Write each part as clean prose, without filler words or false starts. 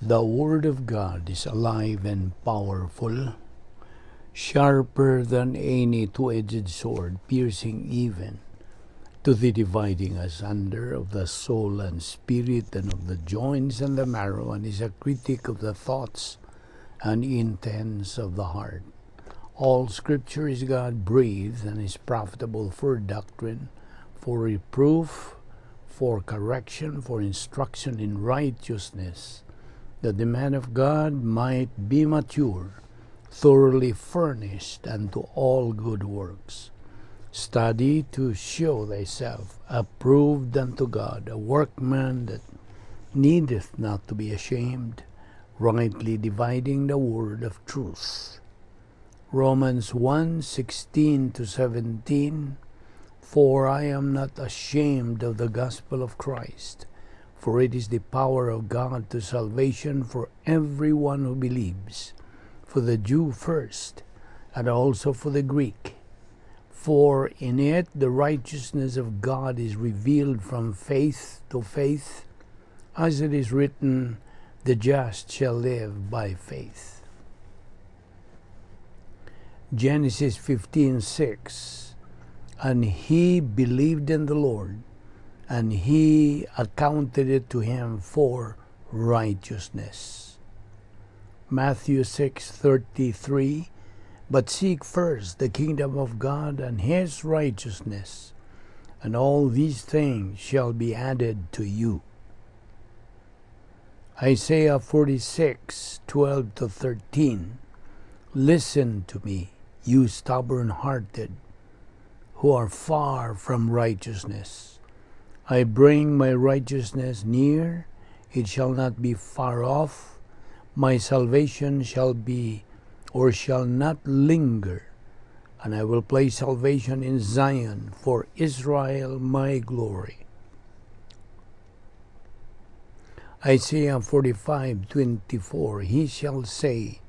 The Word of God is alive and powerful, sharper than any two-edged sword, piercing even to the dividing asunder of the soul and spirit and of the joints and the marrow, and is a critic of the thoughts and intents of the heart. All Scripture is God-breathed and is profitable for doctrine, for reproof, for correction, for instruction in righteousness, that the man of God might be mature, thoroughly furnished unto all good works. Study to show thyself approved unto God, a workman that needeth not to be ashamed, rightly dividing the word of truth. Romans 1:16 to 17. For I am not ashamed of the gospel of Christ, for it is the power of God to salvation for everyone who believes, for the Jew first, and also for the Greek. For in it the righteousness of God is revealed from faith to faith, as it is written, "The just shall live by faith." Genesis 15:6. And he believed in the Lord, and he accounted it to him for righteousness. Matthew 6:33. But seek first the kingdom of God and his righteousness, and all these things shall be added to you. Isaiah 46:12 to 13. Listen to me, you stubborn-hearted, who are far from righteousness. I bring my righteousness near, it shall not be far off. My salvation shall be or shall not linger, and I will place salvation in Zion for Israel my glory. Isaiah 45:24. He shall say,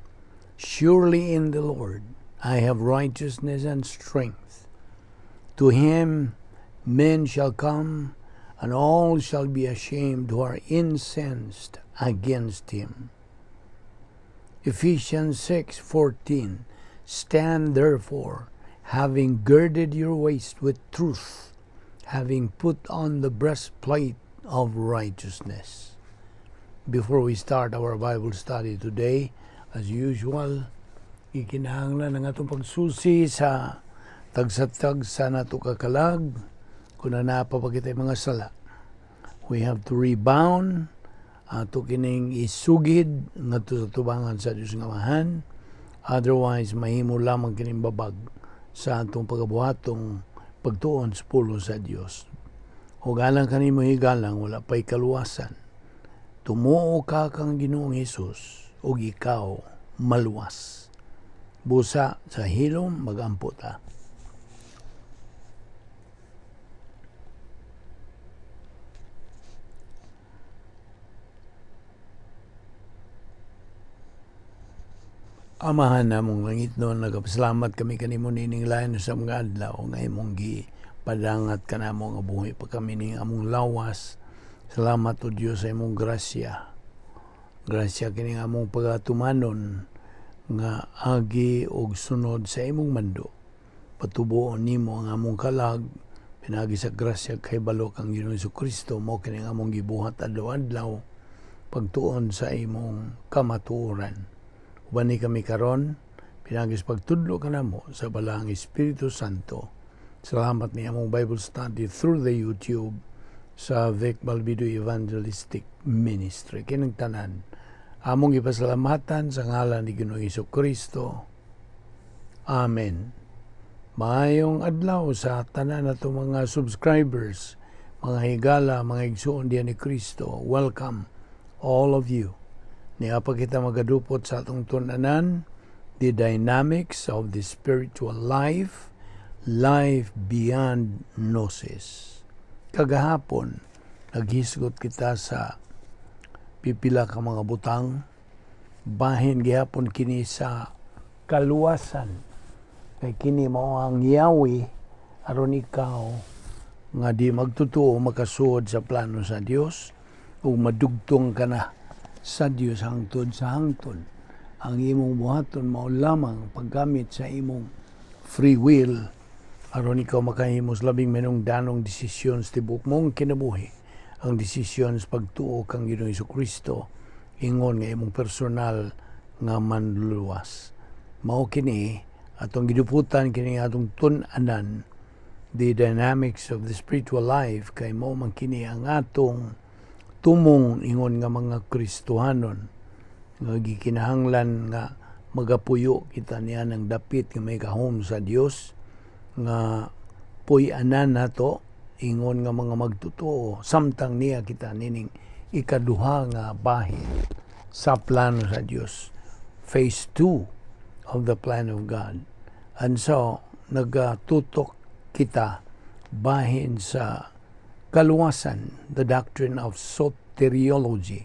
"Surely in the Lord I have righteousness and strength." To him men shall come, and all shall be ashamed who are incensed against him. Ephesians 6:14. Stand therefore, having girded your waist with truth, having put on the breastplate of righteousness. Before we start our Bible study today, as usual, ikinahanglan ang atong pagsusi sa tagsa-tagsa nato kakalag kung naa pa kitay mga sala. We have to rebound ato kining isugid ngadto sa tubangan sa Dios nga Amahan. Otherwise, mahimo lamang kining babag sa atong pagabuhatong pagtuon sa pulong sa Dios. Ug alang kanimo, higalang, wala pa'y kaluwasan. Tumuo ka kang Ginoong Hesus ug ikaw maluwas. Busa sa hilom magampo ta. Amahan namong langitnon, nagapasalamat kami kanimo nining lain sa mga adlaw nga imong gipadangat kanamo nga buhi pa kami ning among lawas. Salamat, O Dios, sa imong grasya. Grasya kini among pagatumanon nga agi og sunod sa imong mando. Patubuon nimo ang among kalag pinagi sa grasya kay balok ang Ginoong Kristo mo kini among gibuhat adlaw-adlaw pagtuon sa imong kamatuoran. Uban ni kami karon pinagi sa pagtudlo kanamo sa Balaang Espiritu Santo. Salamat ni among Bible study through the YouTube sa Vic Balbido Evangelistic Ministry. Kining tanan among ipasalamatan sa ngalan ni Ginoong Kristo. Amen. Maayong adlaw sa tanan nato mga subscribers, mga higala, mga igsuon diyan ni Kristo. Welcome all of you. Niya pa kita magadupot sa atong tun-anan, the dynamics of the spiritual life, life beyond gnosis. Kagahapon, naghisgot kita sa pipila ka mga butang, bahin gihapon kini sa kaluwasan. Kay kini mao ang yawi aron ikaw nga di magtotoo makasuod sa plano sa Dios ug madugtong ka na sa Dios hangtod sa hangtod. Ang imong buhaton mao lamang paggamit sa imong free will aron ikaw makahimo sa labing mahinungdanong desisyon sa tibuok mong kinabuhi. Ang desisyon sa pagtuo kang Ginoong Kristo ingon nga imong personal nga manluluwas. Mao kini atong giduputan, kini atong tun-anan, the dynamics of the spiritual life, kay mao man kini ang atong tumong ingon nga mga Kristohanon nga gikinahanglan nga magapuyo kita niya ng dapit nga may gahom sa Dios nga puy-anan nato ingon nga mga magtotoo samtang niya kita nining ikaduha nga bahin sa plano sa Dios, phase 2 of the plan of God. And so nagatutok kita bahin sa kaluwasan, the doctrine of soteriology.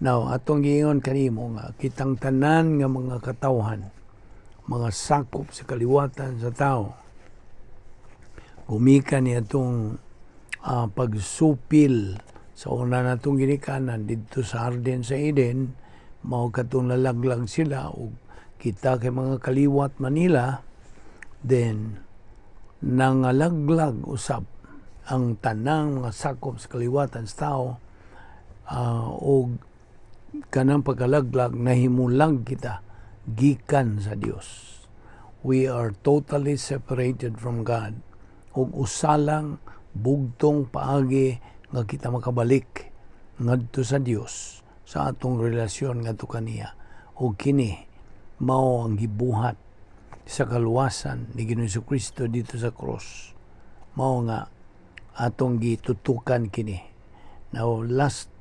Now, atong giingon kanimo nga kitang tanan nga mga katawhan, mga sakop sa kaliwatan sa tao, gumikan niya itong pagsupil sa una natong ginikanan didto sa Hardin sa Eden, mao katong nalaglag sila ug kita kay mga kaliwat Manila, then nangalaglag usab ang tanang mga sakop sa kaliwatan sa tao og kanang pagkalaglag nahimulag kita gikan sa Dios. We are totally separated from God. Ug usa lang bugtong paagi nga kita makabalik ngadto sa Dios sa atong relasyon ngadto kaniya. Ug kini mao ang gibuhat sa kaluwasan ni Ginoong Kristo didto sa cross. Mao nga atong gitutukan kini. Now, last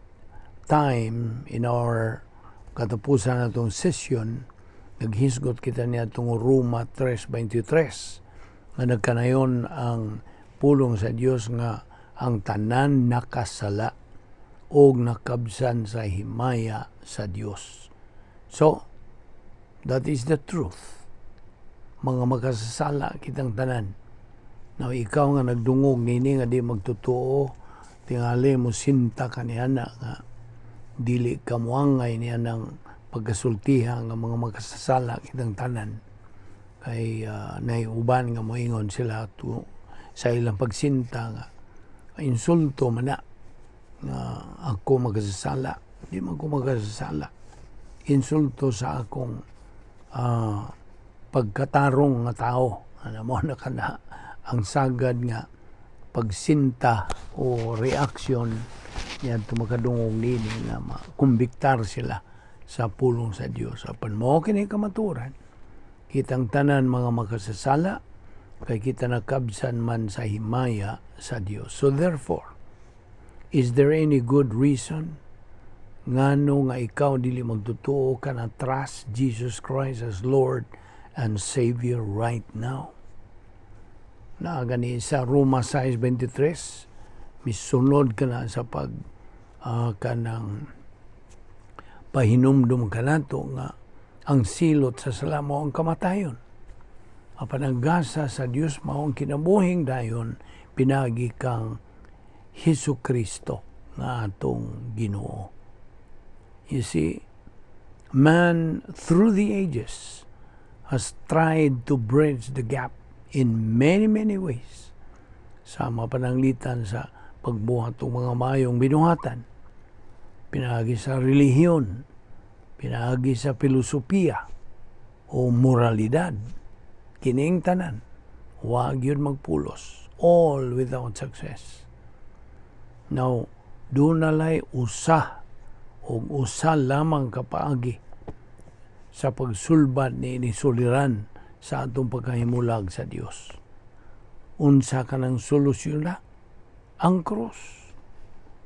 time in our katapusan natong session, naghisgot kita niya itong Roma 3.23 nga nagkanayon ang pulong sa Dios nga ang tanan nakasala og nakabsan sa himaya sa Dios. So, that is the truth. Mga makasasala kitang tanan. Now, ikaw nga nagdungog nini nga di magtotoo, tingali mo sinta ka niya na nga dili ka muangay niya ng pagkasultiha nga mga makasasala kitang tanan, kay nay uban nga moingon sila to, sa ilang pagsinta nga insulto man na nga ako makasasala. Di man ko makasasala, insulto sa akong pagkatarong nga tao. Ano mo na kana ang sagad nga pagsinta o reaksyon niya makadungog nini nga makumbiktar sila sa pulong sa Dios. Apan mao kini kamaturan, kitang tanan mga makasasala kay kita nakabsan man sa himaya sa Dios. So therefore, is there any good reason ngano nga ikaw dili magtotoo ka na trust Jesus Christ as Lord and Savior right now? Na gani sa Roma 6.23, misunod ka na sa pag kanang pahinumdum ka nato nga ang silot sa sala mao ang kamatayon. Apan ang gasa sa Dios mao ang kinabuhing dayon pinagi kang Hesus Kristo nga atong Ginoo. You see, man through the ages has tried to bridge the gap in many, many ways. Sa mapananglitan sa pagbuhat ng mga mayong binuhatan, pinaagi sa relihiyon, pinaagi sa filosofiya o moralidad, kining tanan, wa gyud magpulos, all without success. Now, duna lay usa o usa lamang ka paagi sa pagsulbad ni ini suliran sa atong pagkahimulag sa Dios. Unsa kanang solusyon na? Ang cross.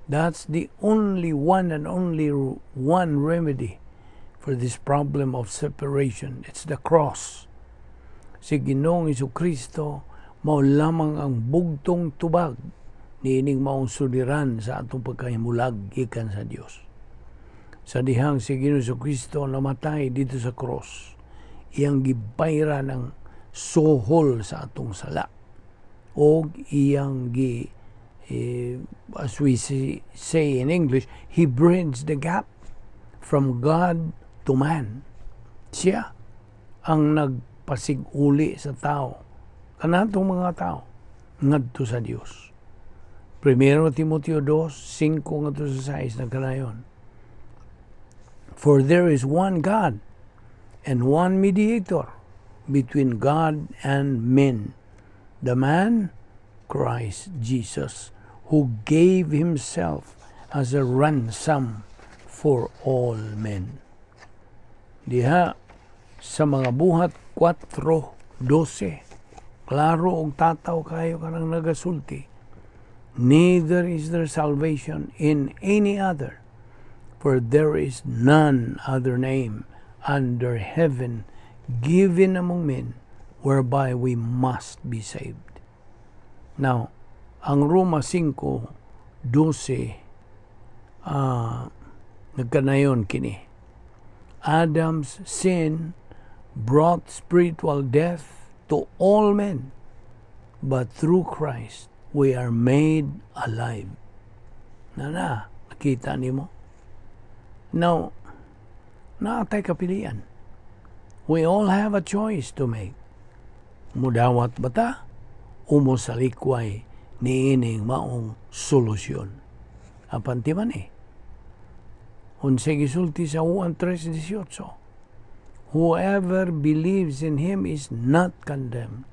That's the only one and only one remedy for this problem of separation. It's the cross. Si Ginoong Kristo mao lamang ang bugtong tubag niining maong suliran sa atong pagkahimulag gikan sa Dios. Sa dihang si Ginoong Kristo namatay didto sa cross, iyang gibayran ang suhol sa atong sala og iyang gi, as we say in English, he bridged the gap. from God to man. Siya ang nagpasiguli sa tao, kanatong mga tao, ngadto sa Dios. Primero Timoteo 2, 5 ngadto sa 6, nagkanayon. "For there is one God and one mediator between God and men, the man Christ Jesus, who gave himself as a ransom for all men." Diha sa mga Buhat 4:12, klaro og tataw kayo kanang nagasulti. "Neither is there salvation in any other, for there is none other name under heaven given among men whereby we must be saved." Now, ang Roma 5:12, nagkanayon kini. Adam's sin brought spiritual death to all men, but through Christ we are made alive. Na na, nakita nimo? Now, naa tay kapilian. We all have a choice to make. Mudawat ba ta o mosalikway niining maong solusyon? Apan ti man eh. Unsay gisulti sa Juan 3:18? "Whoever believes in him is not condemned.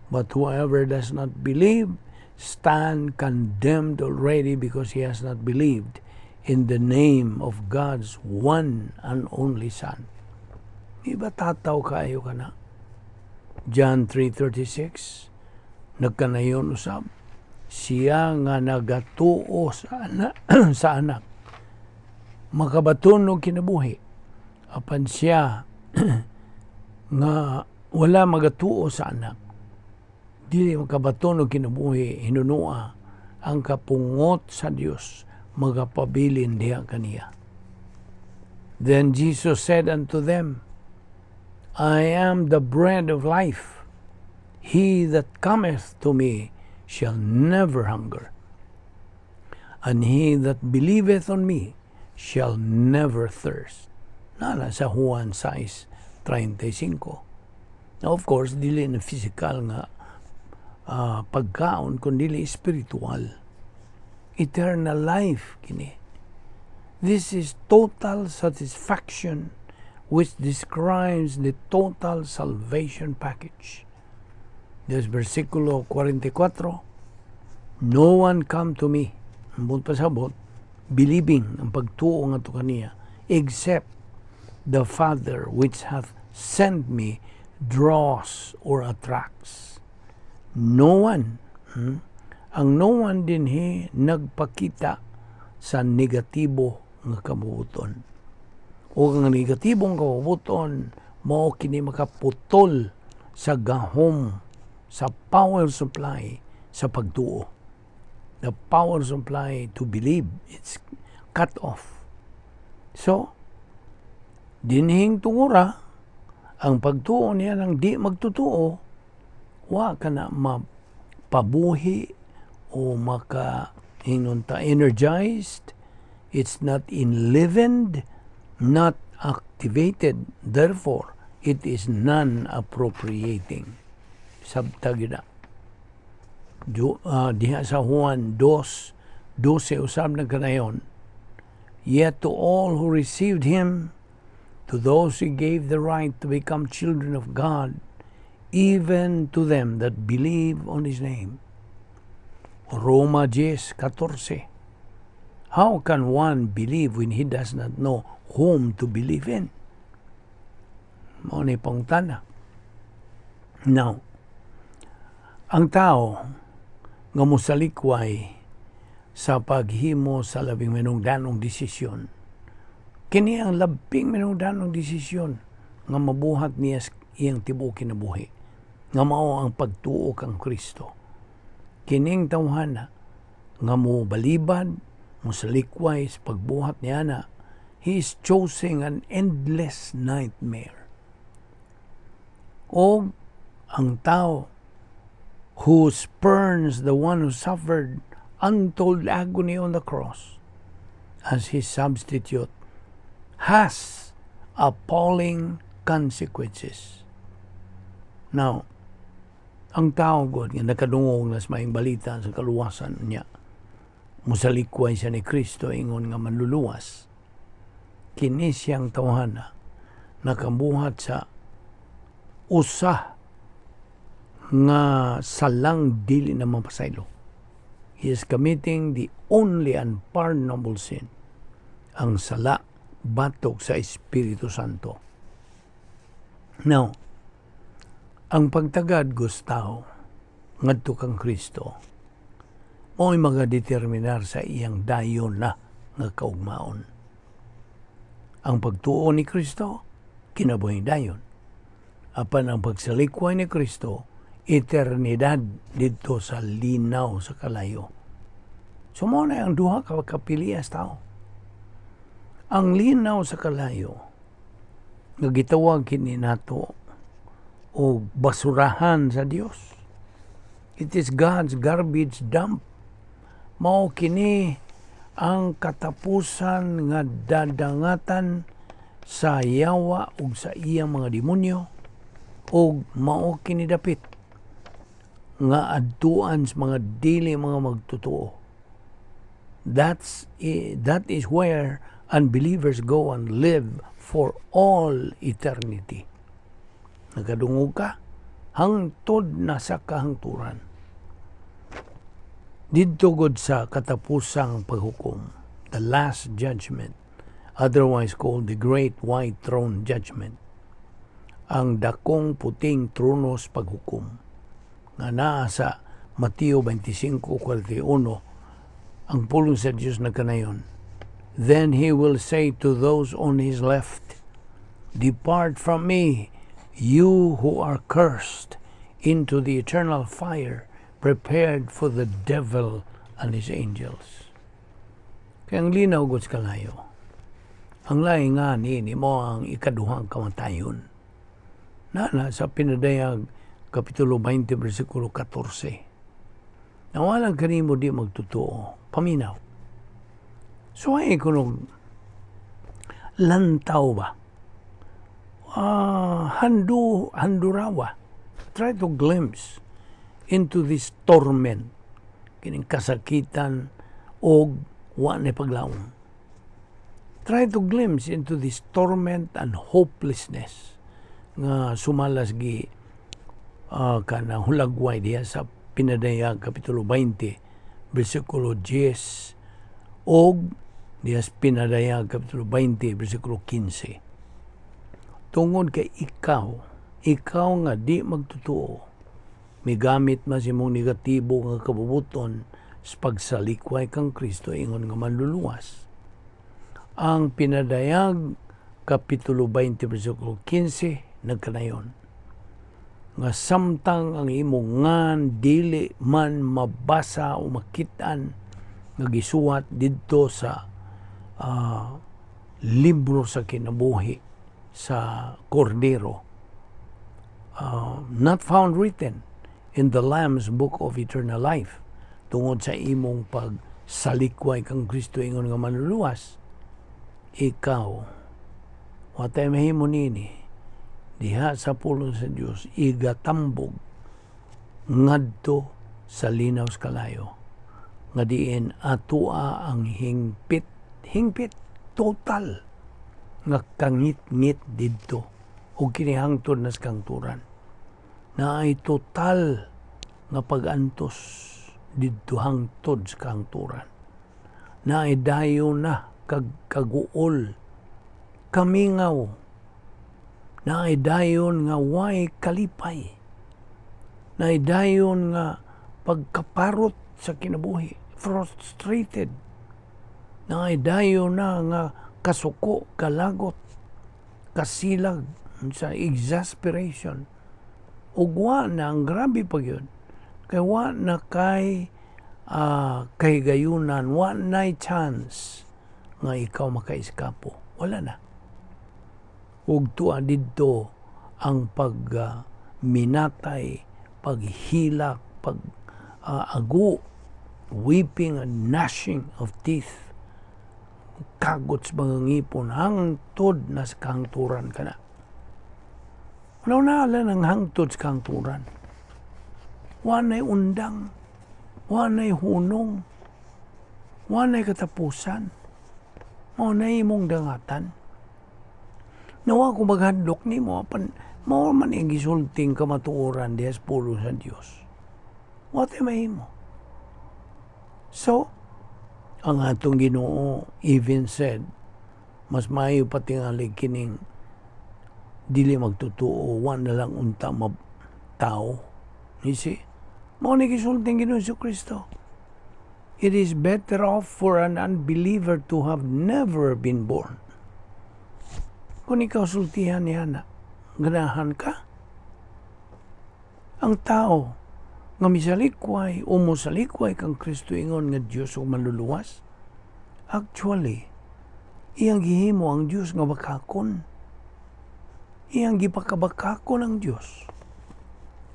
But whoever does not believe stand condemned already because he has not believed in the name of God's one and only Son." Di ba tataw kayo ka na? John 3:36, nagkanayon usab, siya nga nagatuo sa anak makabaton og kinabuhi, apan siya nga wala magatuo sa Anak dili makabaton og kinabuhi, hinunua ang kapungot sa Dios magapabilin diha kaniya. Then Jesus said unto them, "I am the bread of life. He that cometh to me shall never hunger, and he that believeth on me shall never thirst." Naa sa Juan 6:35. Now, of course, dili na physical nga pagkaon, kundi spiritual. Eternal life kini. This is total satisfaction, which describes the total salvation package. There's versikulo 44, "No one come to me," ang buot pasabot, believing, ang pagtuo nga to kaniya, "except the Father which hath sent me draws or attracts." No one. Ang no one dinhi nagpakita sa negatibo nga kabubuton. O ang negatibong kabubuton, mao kini makaputol sa gahom, sa power supply sa pagtuo. The power supply to believe, it's cut off. So, dinhing tungura, ang pagtuo niya ng di magtotoo, wa ka na mapabuhi o maka ingon ta energized, it's not enlivened, not activated, therefore it is non-appropriating. Sabta gyud na. Diha sa Juan 2:12 usab nagkanayon, "Yet to all who received him, to those he gave the right to become children of God, even to them that believe on his name." Roma 10:14. "How can one believe when he does not know whom to believe in?" Mao ni pangutana. Now, ang tao nga mosalikway sa paghimo sa labing minungdanong desisyon, kini ang labing minungdanong desisyon nga mabuhat niya sa iyang tibuok kinabuhi, nga mao ang pagtuo kang Kristo. Kining tawhana nga mo balibad, mosalikway sa pagbuhat niya na, he is choosing an endless nightmare. O ang tao who spurns the one who suffered untold agony on the cross as his substitute has appalling consequences. Now, ang tao god nga nakadungog na sa maayong balita sa kaluwasan niya, musalikway siya ni Kristo ingon nga manluluwas, kini siyang tawhana nakabuhat sa usa nga salang dili na mapasaylo. He is committing the only unpardonable sin, ang sala batok sa Espiritu Santo. Now, ang pagtagad, Gustavo, ngadto kang Kristo, mo'y magadeterminar sa iyang dayon na nga kaugmaon. Ang pagtuo ni Kristo, kinabuhing dayon. Apan ang pagsalikway ni Kristo, eternidad didto sa linaw sa kalayo. So mao na ang duha ka kapilias tao. Ang linaw sa kalayo, nga gitawag kini nato og basurahan sa Dios. It is God's garbage dump. Mao kini ang katapusan nga dadangatan sa yawa ug sa iyang mga demonyo, ug mao kini dapit nga adtuan sa mga dili mga magtotoo. That is where unbelievers go and live for all eternity. Nakadungog ka? Hangtod na sa kahangturan. Didto gud sa katapusang paghukom, the last judgment, otherwise called the Great White Throne Judgment, ang dakong puting trono sa paghukom, nga naa sa Mateo 25:41, ang pulong sa Dios nagkanayon, "Then he will say to those on his left, 'Depart from me, you who are cursed, into the eternal fire prepared for the devil and his angels.'" Kaya ang linaw gud sa kalayo, ang laing nga ni mao ang ikaduhang kamatayon. Na sa Pinadayag Kapitulo 20, versikulo 14. Nawalang kanimo di magtotoo, paminaw. So ay kunog lantaw ba? Handurawa. Try to glimpse into this torment, kining kasakitan og wa na paglaom. Try to glimpse into this torment and hopelessness nga sumalas gi kanang hulagway diha sa Pinadayag Kapitulo 20 versikulo 10 og diha sa Pinadayag Kapitulo 20 versikulo 15, tungod kay ikaw nga di magtotoo, migamit man sa imong negatibo nga kabubuton sa pagsalikway kang Kristo ingon nga manluluwas. Ang Pinadayag Kapitulo 20 versikulo 15 nagkanayon nga samtang ang imong ngan dili man mabasa o makitaan nga gisuwat didto sa libro sa kinabuhi sa Kordero, not found written in the Lamb's Book of Eternal Life tungod sa imong pagsalikway kang Kristo ingon nga manluluwas, ikaw watay mahimo nini. Diha sa pulong sa Dios, igatambog ngadto sa linaw sa kalayo nga diin atoa ang hingpit hingpit total nga kangit-ngit didto ug kini hangtod na sa kahangturan, naay total nga pag-antos didto hangtod sa kahangturan, naay dayon na kag kaguol, kamingaw, naay dayon nga way kalipay, naay dayon nga pagkaparot sa kinabuhi, frustrated, naay dayon na nga kasuko, kalagot, kasilag sa exasperation, ug wa na, ang grabe pa gyud kay wa na kay kahigayunan, wa nay chance nga ikaw makaiskapo, wala na. Ug tuwa didto ang pag minatay, paghilak, pag ago, weeping and gnashing of teeth. Kagot sa mga ngipon hangtod na sa kahangturan ka na. Una-una ng hangtod sa kahangturan. Wanay undang, wanay hunong, wanay katapusan. Mao na imong dangatan. Nawa ko maghadlok nimo, apan mao man ang gisulting kamatuoran diha sa pulong sa Dios. Wa tay mahimo. So, ang atong Ginoo even said, mas maayo pa tingali kining dili magtotoo, wa na lang unta tao. You see? Mao ni gisulting Ginoo Hesus Kristo. It is better off for an unbeliever to have never been born. Kung ikaw sultihan niya na, ganahan ka? Ang tao nga misalikway o mosalikway kang Kristo, ingon nga Dios ug manluluwas, actually, iyang gihimo ang Dios nga bakakon. Iyang gipakabakakon ang Dios.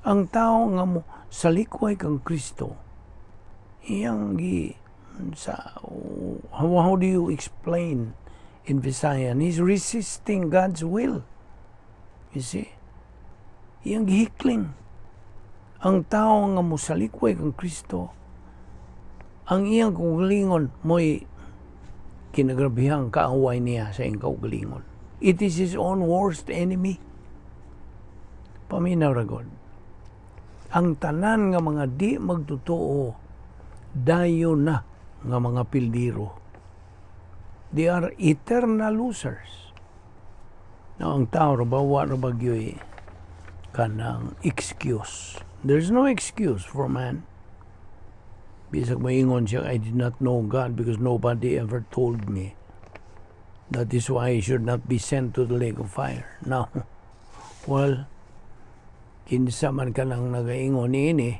Ang tao nga mo salikway kang Kristo, iyang gi sa how do you explain in Visayan? He's resisting God's will. You see? Iyang gihikling. Ang tao nga mosalikway kang Kristo, ang iyang kaugalingon mo'y kinagrabihang kaaway niya sa iyang kaugalingon. It is his own worst enemy. Paminaw ra god. Ang tanan nga mga di magtotoo, dayon na nga mga pildiro. They are eternal losers. Now, ang tao ra ba, wa ra ba gyoy kanang excuse? There's no excuse for man. Bisag maingon siya, "I did not know God because nobody ever told me. That is why I should not be sent to the lake of fire." Now, well, kinsa man ka nang nagaingon niini,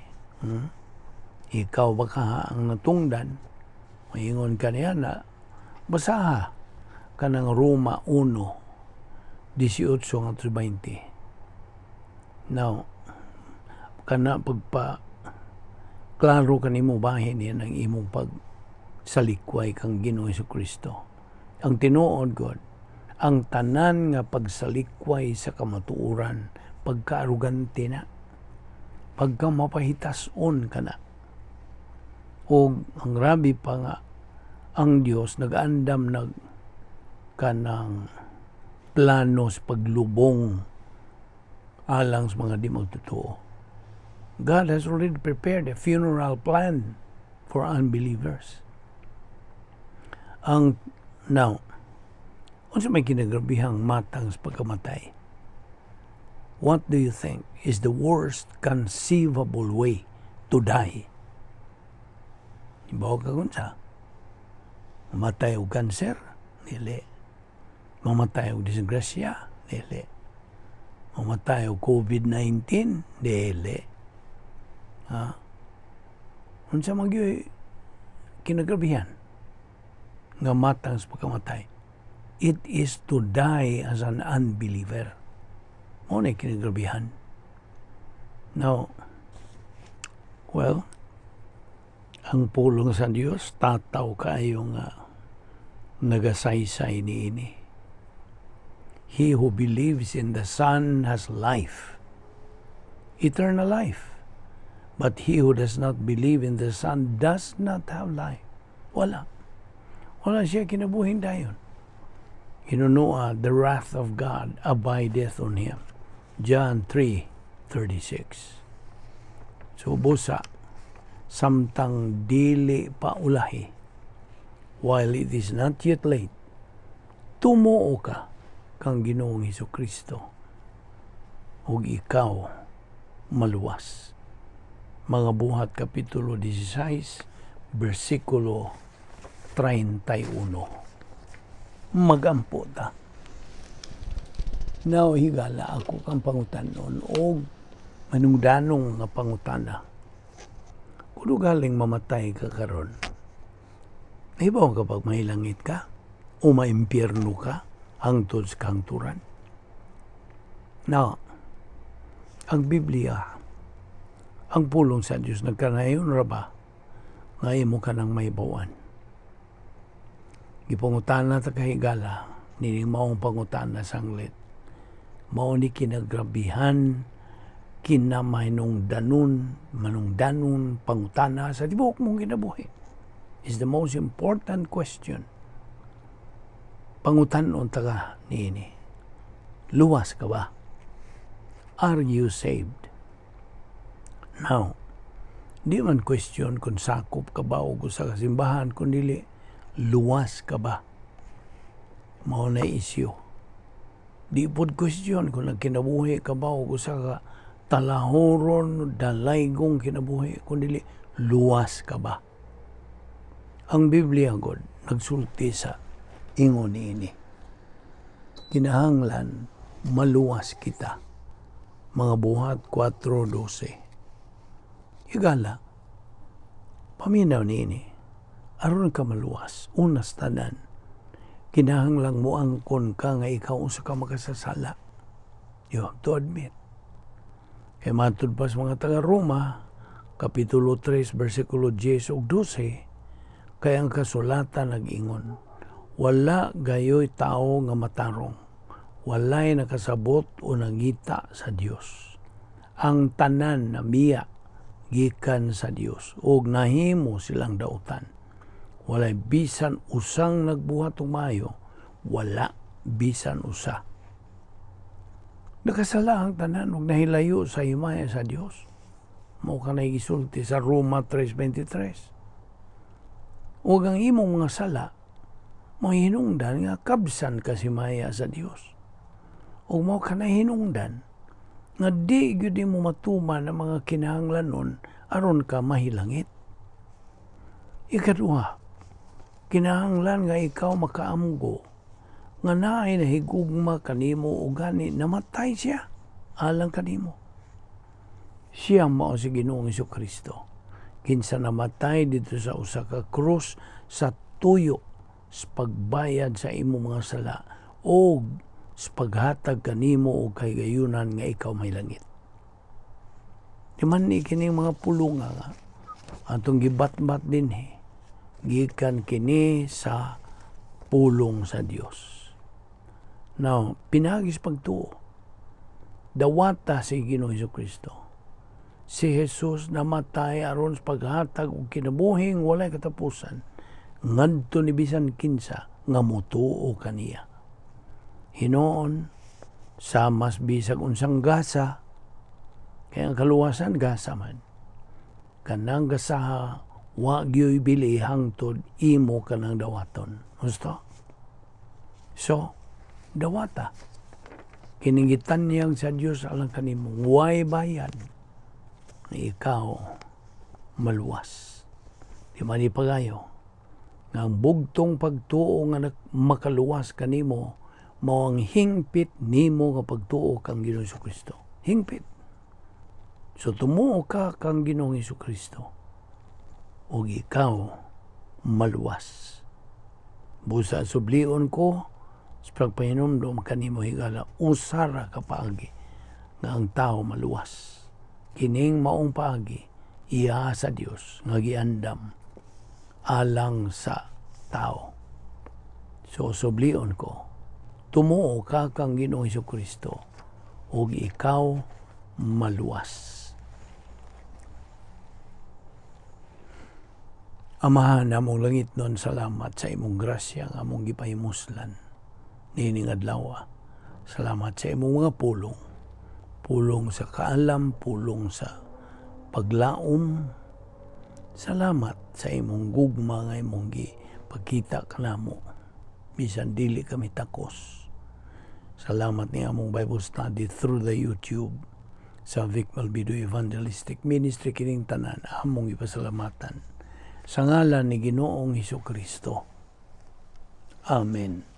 Ikaw ba ka ang natungdan? Maingon ka niya na, basaha kanang Roma 1, 18 ngadto 20. Now, kana pagpa klaro kanimo bahin niya ng imong pag salikway kang Ginoo Kristo. Ang tinuod god, ang tanan nga pagsalikway sa kamatuoran, pagkaarugante na, pagka mapahitason ka na. O ang grabe pa nga, ang Dios nag-andam nag kanang plano sa paglubong alang sa mga di magtotoo. God has already prepared a funeral plan for unbelievers. Ang now, unsa may kinagrabihang matang sa pagkamatay? What do you think is the worst conceivable way to die? Ibaw ka kung sa mamatay og kanser? Dili. Mamatay og disgrasya? Dili. Mamatay og COVID-19? Dili. Ha? Unsa man gyud kinagrabihan nga matang sa pagkamatay? It is to die as an unbeliever. Mao na kinagrabihan. Now, well, ang pulong sa Dios tataw kaayo nga nagasaysay niini. He who believes in the Son has life, eternal life. But he who does not believe in the Son does not have life. Wala. Wala siya kinabuhing dayon. Hinunua, the wrath of God abideth on him. John 3:36. So, busa, samtang dili pa ulahi, while it is not yet late, tumuo ka kang Ginoong Hesus Kristo ug ikaw maluwas. Mga Buhat Kapitulo 16, versikulo 31. Magampo ta. Now, higala, ako kang pangutanon og manungdanong nga pangutana. Kung galing mamatay ka karon, nahibaw ka pag mahilangit ka o maimpyerno ka hangtod sa kahangturan? Now, ang Biblia, ang pulong sa Diyos, nagkanayon ra ba nga imo ka nang mahibawan? Gipangutana ta kahigala, nining maong pangutana sanglit. Mao ni kinagrabihan, kinamahinungdanon, manungdanon, pangutana sa tibuok mong kinabuhi. Is the most important question. Pangutanon ta ka niini. Luwas ka ba? Are you saved? Now, di man question kung sakop ka ba o sa kasimbahan, kung dili, luwas ka ba? Mao na isyu. Di pod question kung nagkinabuhi ka ba o sa ka talahoron, dalaygong kinabuhi, kung dili, luwas ka ba? Ang Biblia god nagsulti sa ingon niini. Kinahanglan maluwas kita. Mga Buhat 4:12. Higala, paminaw niini, aron ka maluwas, unas tanan, kinahanglang moangkon ka nga ikaw usa ka makasasala. You have to admit. Kay matud pa sa mga taga-Roma, Kapitulo 3, versikulo 10 ug 12, kay ang kasulatan nag-ingon, "Wala gayoy tao nga matarong, walay nakasabot o nangita sa Dios. Ang tanan namiya gikan sa Dios ug nahimo silang dautan. Walay bisan usang nagbuhat og maayo, wala bisan usa. Nakasala ang tanan ug nahilayo sa himaya sa Dios." Mao kanay gisulti sa Roma 3:23. Ug ang imong mga sala mo hinungdan nga kabsan ka sa himaya sa Dios. Ug mao kanay hinungdan nga di gyud nimo matuman ang mga kinahanglanon aron ka mahilangit. Ikaduha, kinahanglan nga ikaw makaamgo nga naay nahigugma kanimo ug gani namatay siya alang kanimo. Siya mao si Ginoong Kristo, kinsa namatay dito sa usa ka krus sa tuyo sa pagbayad sa imong mga sala o sa paghatag kanimo og kahigayunan nga ikaw mahilangit. Di man ni kining mga pulunga nga atong gibatbat dinhi, gikan kini sa pulong sa Dios. Now, pinaagi sa pagtuo, dawata si Ginoong Kristo. Si Jesus namatay aron sa paghatag og kinabuhing walay katapusan ngadto ni bisan kinsa nga motuo kaniya. Hinoon, sa mas bisag unsang gasa, kay ang kaluwasan gasa man. Kanang gasaha wa gyoy bili hangtod imo kanang dawaton. Gusto? So, dawata. Kining gitanyag sa Dios alang kanimo, way bayad, ikaw maluwas. Di man ipagayo nga ang bugtong pagtuo nga makaluwas kanimo mao ang hingpit nimo nga pagtuo kang Ginoong Kristo. Hingpit. So tumuo ka kang Ginoong Kristo ug ikaw maluwas. Busa sublion ko sa pagpahinumdom kanimo, higala, usara ka paagi nga ang tao maluwas. Kining maong paagi iya sa Dios nga giandam alang sa tao. So sublion ko, tumuo ka kang Ginoong Kristo ug ikaw maluwas. Amahan namong langitnon, salamat sa imong grasya nga among gipahimuslan niining adlaw. Salamat sa imong mga pulong. Pulong sa kaalam, pulong sa paglaom. Salamat sa imong gugma nga imong gipakita kanamo bisan dili kami takos. Salamat ni among Bible study through the YouTube sa Vic Malbido Evangelistic Ministry. Kining tanan among ipasalamatan sa ngalan ni Ginoong Hesus Kristo. Amen.